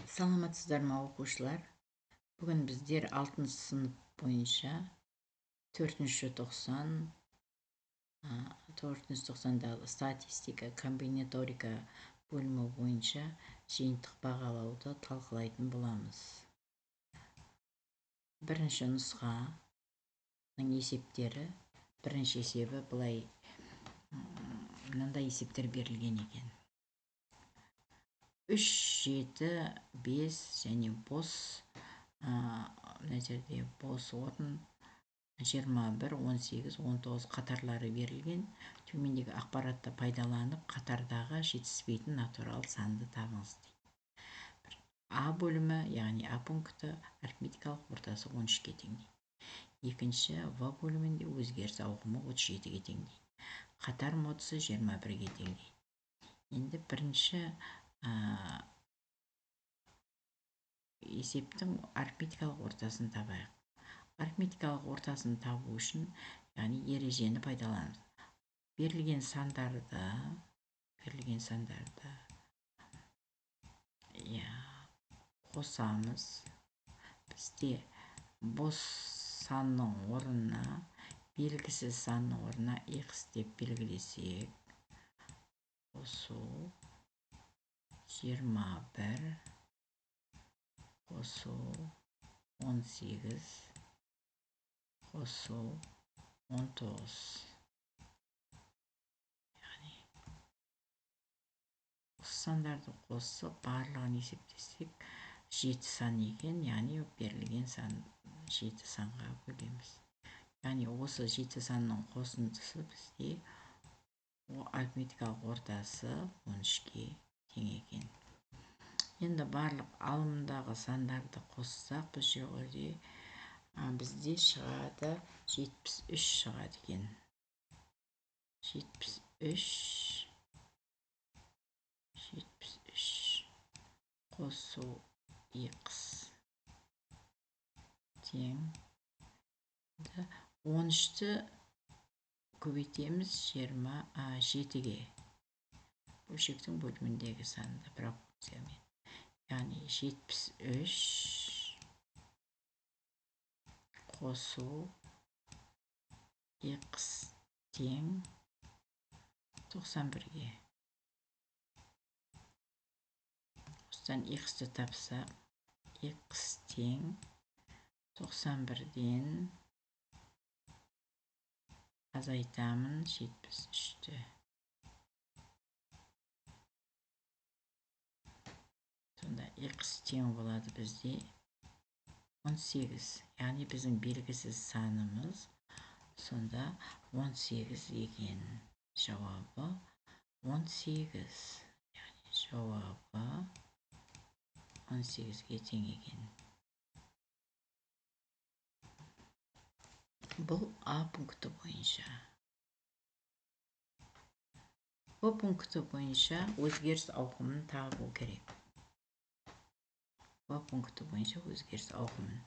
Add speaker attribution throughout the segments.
Speaker 1: Саламатсыздар ма, оқушылар? Бүгін біздер 6 сынып бойынша 4-ші тоқсан, 4-ші тоқсандағы статистика, комбинаторика бөлімі бойынша жиынтық бағалауды талқылайтын боламыз. Бірінші нұсқаның есептері, бірінші есебі былай, мынандай есептер берілген екен. 3, 7, 5 және бос, мына жерде бос орын 21, 18, 19 қатарлары берілген. Төмендегі ақпаратты пайдаланып, қатардағы жетіспейтін натурал санды табыңыз дейді. А бөлімі, яғни А пункті, арифметикалық ортасы 13-ке теңдей. Екінші В бөлімінде өзгеріс ауқымы 37-ге теңдей. Қатар модусы 21-ге теңдей. Енді бірінші есептің арифметикалық ортасын табайық. Арифметикалық ортасын табу үшін, яғни ережені пайдаланамыз. Берілген сандарды, қосамыз. Бізде бос санның орнына, белгісіз санның орнына x деп белгілесек, қосу 21 қосу 18 қосу 19. Яғни осы сандарды қосып барлығын есептесек 7 сан екен, яғни берілген сан 7 санға бөлеміз. Яғни осы 7 санның қосындысы бізде арифметикалық ортасы 13-ке тең екен. Енді барлық алымдағы сандарды қоссақ, бұл жерде бізде шығады 73 шығады екен. 73 қосу x тең 13-ті көбейтеміз 27-ге. Бөлшектің бөліміндегі санды пропорциямен. Яғни 73 қосу x тең 91-ге. Осыдан x-ті тапсақ, x тең 91-ден азайтамын 73-ті. Сонда x тең болады бізде 18. Яғни біздің белгісіз санымыз сонда 18 екен. Жауабы 18. Яғни жауабы 18-ге тең екен. Бұл А пункті бойынша. Б пункті бойынша өзгеріс ауқымын табу керек. Б пункті бойынша өзгеріс ауқымын.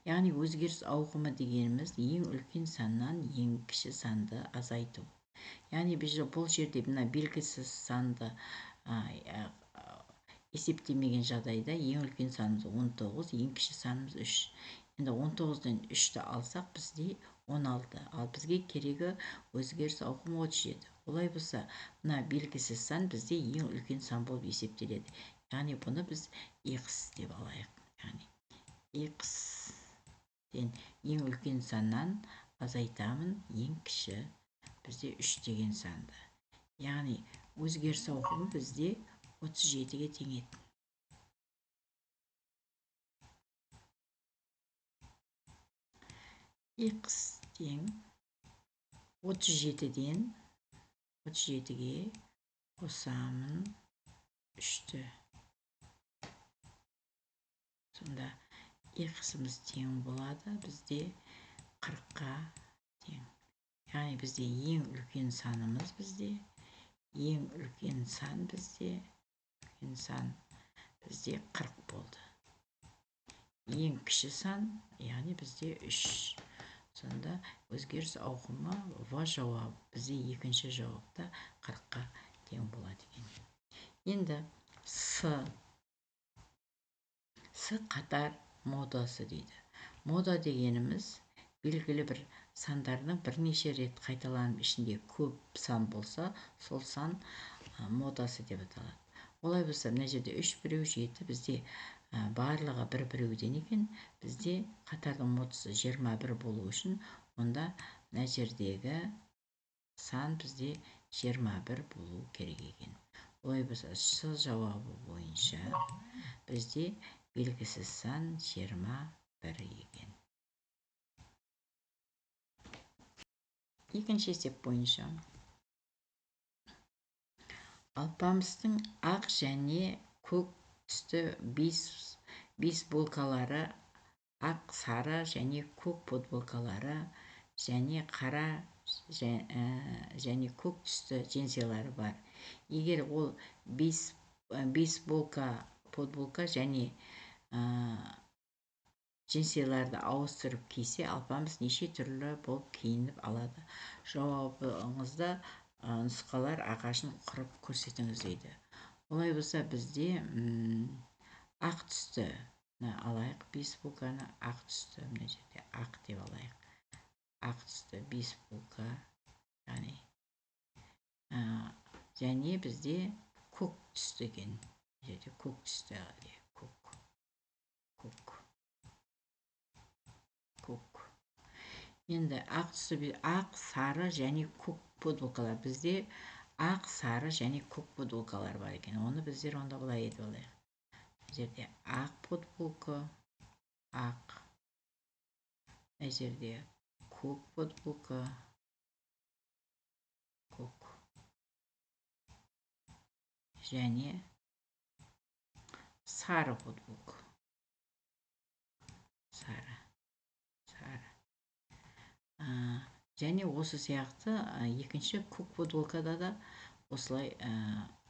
Speaker 1: Яғни өзгеріс ауқымы дегеніміз ең үлкен саннан ең кіші санды азайту. Яғни біз бұл жерде мына белгісіз санды есептемеген жағдайда ең үлкен санымыз 19, ең кіші санымыз 3. Енді 19-дан 3-ті алсақ бізде 16. Ал бізге керегі өзгеріс ауқымы 37. Олай болса, мына белгісіз сан бізде ең үлкен сан болып есептеледі. Яғни бұны біз x деп алайық. Яғни x-тен ең үлкен саннан азайтамын ең кіші бізде 3 деген санды. Яғни өзгеріс ауқымы бізде 37-ге тең еді. X тең 37-ден 37-ге қосамын 3-ті. Сонда x-іміз тең болады бізде 40-қа тең. Яғни бізде ең үлкен санымыз бізде, ең үлкен сан бізде, үлкен сан бізде 40 болды. Ең кіші сан, яғни бізде 3. Сонда өзгеріс ауқымы В жауабы бізде екінші жауапта 40-қа тең болады екен. Енді С С қатар модасы дейді. Мода дегеніміз белгілі бір сандардың бірнеше рет қайталанып ішінде көп сан болса, сол сан модасы деп аталады. Олай болса, мына жерде 3 біреу 7, бізде барлығы бір біреуден екен. Бізде қатардың модасы 21 болу үшін онда мына жердегі сан бізде 21 болу керек екен. Олай болса, С жауабы бойынша бізде белгісіз сан 21 екен. Екінші есеп бойынша Алпамыстың ақ және көк түсті бейсболкалары, ақ, сары және көк футболкалары және қара және көк түсті джинсилары бар. Егер ол бейсболка, футболка және джинсиларды ауыстырып кисе, Алпамыс неше түрлі болып киініп алады? Жауабыңызда нұсқалар ағашын құрып көрсетіңіз дейді. Олай болса, бізде ақ түсті алайық, бейсболканы ақ түсті, мына жерде ақ деп алайық. Ақ түсті бейсболка, яғни және бізде көк түсті екен. Мына жерде көк түсті, көк, көк, көк. Енді ақ түсті, ақ, сары және көк футболкалар. Бізде ақ, сары және көк футболкалар бар екен. Оны біздер онда былай етіп алайық. Мына жерде ақ футболка, ақ. Мына жерде көк футболка, көк. Және сары футболка. Сары, сары. Және осы сияқты екінші көк футболкада да осылай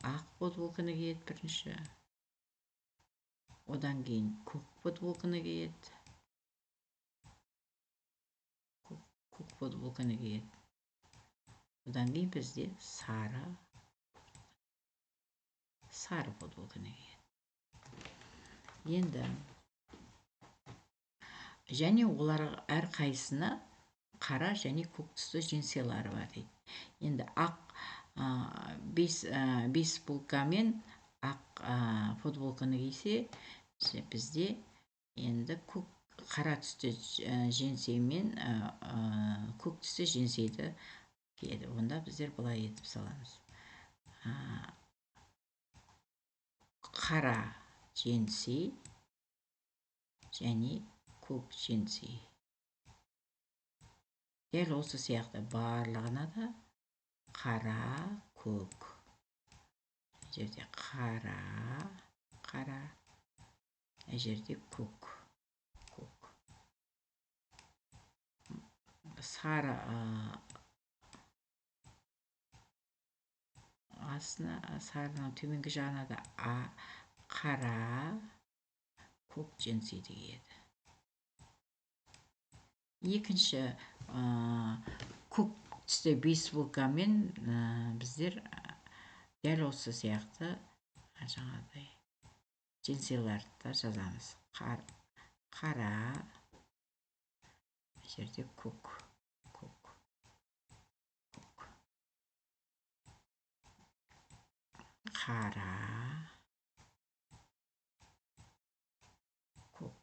Speaker 1: ақ футболканы киеді бірінші. Одан кейін көк футболканы киеді. Көк футболканы киеді. Одан кейін бізде сары футболканы киеді. Енді және олар әрқайсысына қара және көк түсті джинсилары бар дейді. Енді ақ бейсболка мен ақ футболканы кисе, бізде енді көк қара түсті джинсы мен көк түсті джинсиді киеді. Онда біздер былай етіп саламыз. Қара джинсы және көк джинсы. Дәл осы сияқты барлығына да қара, көк. Мына жерде қара, қара. Мына жерде көк, көк. Сары астына, сарының төменгі жағына да қара, көк джинсиді киеді. Екінші көк түсті бейсболкамен біздер дәл осы сияқты жаңағыдай джинсиларды да жазамыз. Қара, мына жерде көк, көк, көк. Қара, көк.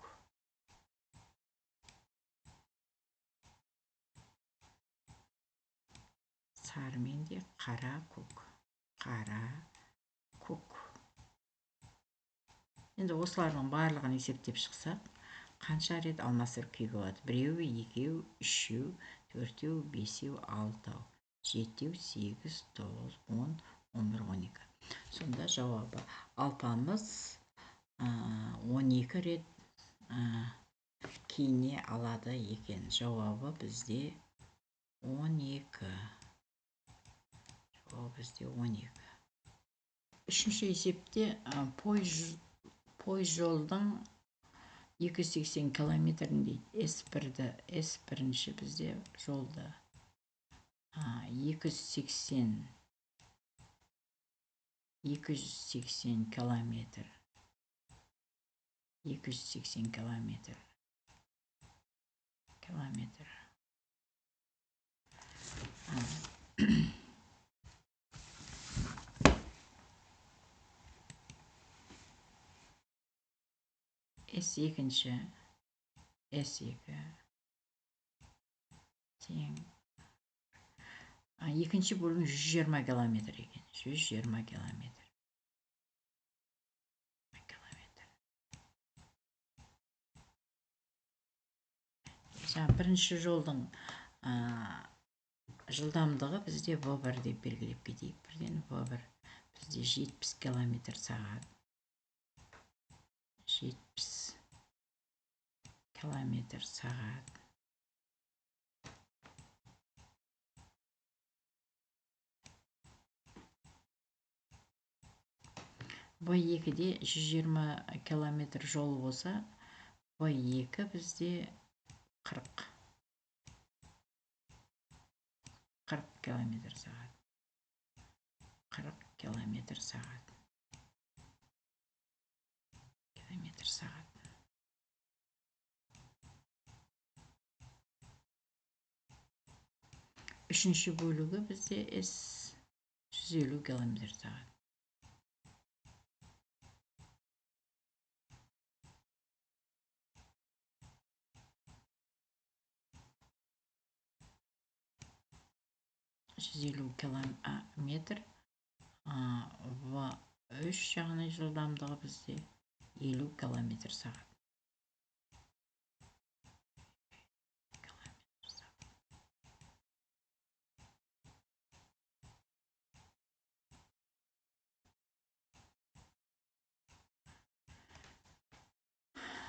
Speaker 1: Сарымен де қара, көк, қара, көк. Енді осылардың барлығын есептеп шықсақ, қанша рет алмастырып киюге болады? Біреу, екеу, үшеу, төртеу, бесеу, алтау, жетеу, сегіз, тоғыз, он, он бір, он екі. Сонда жауабы Алпамыс 12 рет киіне алады екен. Жауабы бізде 12. Жауабы бізде 12. Үшінші есепте пойыз жолдың 280 километрін дейді. С1-ді, С1 бізде жолды 280 километр. 280 километр. Километр. С екінші, С2 тең. Екінші бөлім 120 километр екен. 120 километр. Жаңа бірінші жолдың жылдамдығы бізде В1 деп белгілеп кетейік. Бірден В1 бізде 70 километр сағат. 70 километр сағат. В2-де 120 километр жол болса, В2 бізде 40 километр сағат. 40 километр сағат. Километр сағат. Үшінші бөлігі бізде С 150 километр сағат. Километр. В3 яғни жылдамдығы бізде 50 километр сағат.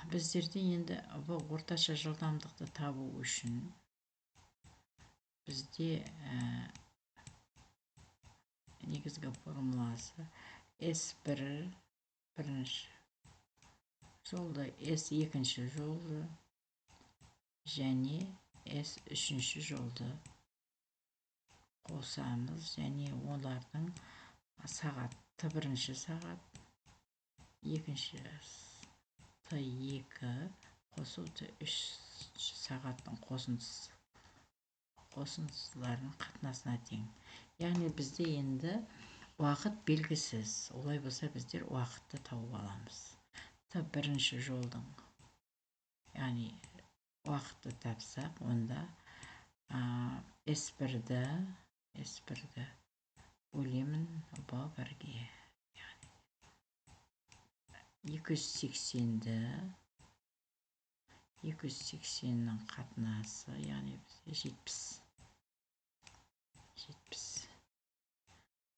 Speaker 1: Біздерде енді В орташа жылдамдықты табу үшін бізде негізгі формуласы С1 бірінші жолды, С екінші жолды және С үшінші жолды қосамыз және олардың сағат Т бірінші сағат, екінші Т2 қосу Т3 сағаттың қосындыларының қатынасына тең. Яғни бізде енді уақыт белгісіз. Олай болса біздер уақытты тауып аламыз. Т бірінші жолдың, яғни уақытты тапсақ, онда С1-ді бөлемін В1-ге. Яғни 280-ді 280-нің қатынасы, яғни бізде 70. 70.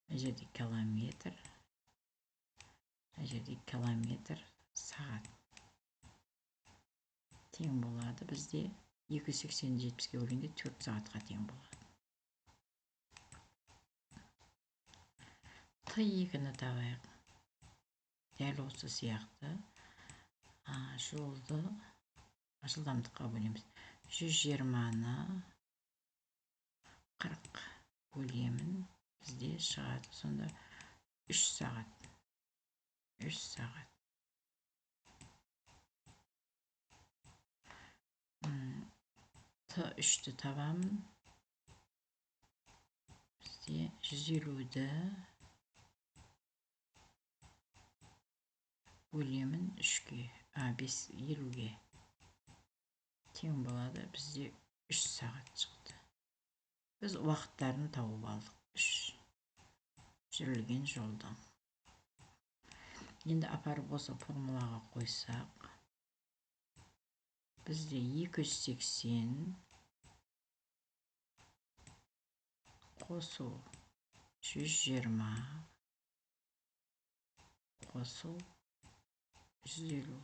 Speaker 1: Мына жерде километр, мына жерде километр сағат тең болады. Бізде 280 70-ке бөлгенде 4 сағатқа тең болады. Т2-ні табайық. Дәл осы сияқты жолды жылдамдыққа бөлеміз. 120-ны 40 бөлемін, бізде шығады сонда 3 сағат. 3 сағат. Т3-ті табамын. Бізде 150-ді бөлемін 3-ке, 50-ге тең болады. Бізде 3 сағат шықты. Біз уақыттарын тауып алдық. 3 жүрілген жолдан. Енді апарып осы формулаға қойсақ, бізде 280 қосу 120 қосу 150.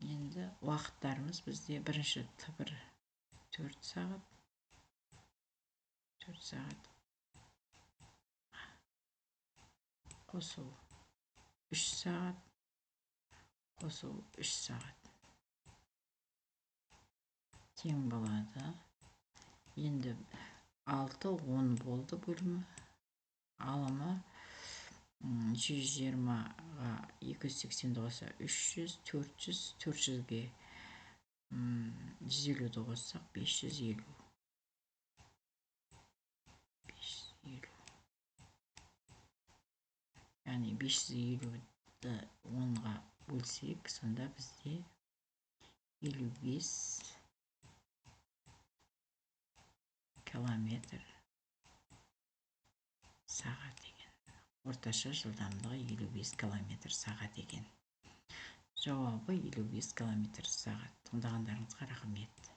Speaker 1: Енді уақыттарымыз бізде бірінші Т1 4 сағат, 4 сағат қосу 3 сағат қосу 3 сағат тең болады. Енді 6 10 болды бөлімі. Алымы 120-ға 280-ді қосса 300, 400, 400-ге 150-ді қоссақ 550. 550. Яғни 550-ді 10-ға бөлсек, сонда бізде 55 километр сағат екен. Орташа жылдамдығы 55 километр сағат екен. Жауабы 55 километр сағат. Тыңдағандарыңызға рахмет.